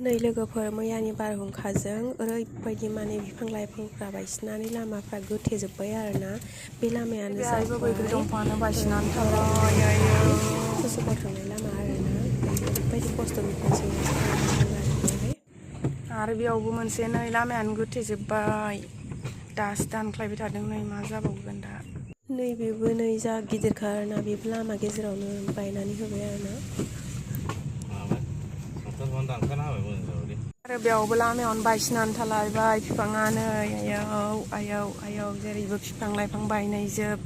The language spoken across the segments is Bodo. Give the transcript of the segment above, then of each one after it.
नै लोगोफोर मैयानि बारहुंखाजों ओरैबायदि माने बिफां लाइफांफ्रा बायसिनानै लामाफ्रा गोथेजोब्बाय आरोना। बे लामायानो जाबाय दंफाङानो बायसिनानै थाबाय ससेबाव थांनाय लामा आरोना। ओरैबायदि खस्थ'नि बेवहाय आरो बेयावबो मोनसे नै लामायानो गोथेजोब्बाय। दासो दानख्लायबाय थादों नै मा जाबावगोन दा। नैबेबो नै जा गिदिरखा आरोना बेबो लामा गेजेरावनो बायनानै होबाय आरोना। आरो बेयावबो लामायावनो बायसिनानै थालायबाय बिफाङानो आयौ जेरैबो बिफां लाइफां बायनायजोब।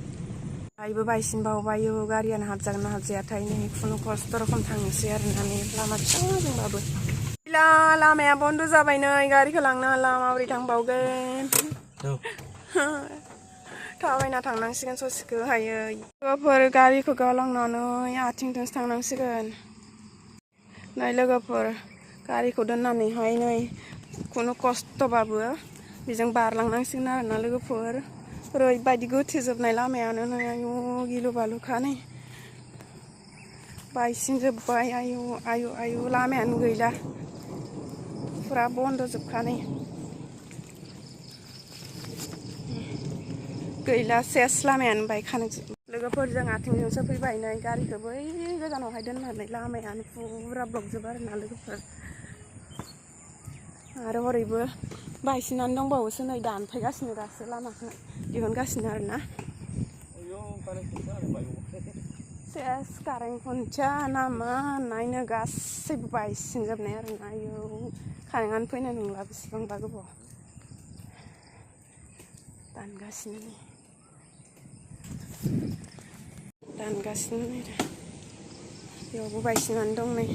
बायबो बायसिनबावबाय गारियानो हाबजागोन ना हाबजायाथाय नै खुनु खस्थ' रखम थांनोसै आरोना नै लामा फिसाजोंबाबो। लामाया बन्द' जाबाय नै गारिखौ लांनो हाला माबोरै थांबावगोन। थाबायना थांनांसिगोन ससेखौहायो। लोगोफोर गारिखौ गालांनानै आथिंजोंसो थांनांसिगोन। नै लोगोफोर गारिखौ दोननानैहाय नै खुनु खस्थ'बाबो बेजों बारलांनांसिगोन आरोना लोगोफोर। ओरैबायदि गोथेजोबनाय लामायानो नै आयु गिलु बालुखा नै बायसिनजोब्बाय आयु लामायानो गैला फुरा बन्द' जोबखा नै गैला सेस लामायानो बायखानायसो। लोगोफोरजों आथिंजोंसो फैबाय नै गारिखौ बै गोजानावहाय दोननानै लामायानो फुरा ब्लकजोब आरोना लोगोफोर। आरो हरैबो बायसिनानै दंबावोसो नै दानफायगासिनो दासो लामाखौ दिहुनगासिनो आरोना। सेस कारेन्ट खुन्थिया नामा नायनो गासैबो बायसिनजोबनाय आरोना। आयौ कारेन्टआनो फैनाय नंला बेसेबांबा गोबाव दानगासिनो नै बेयावबो बायसिनानै दं नै।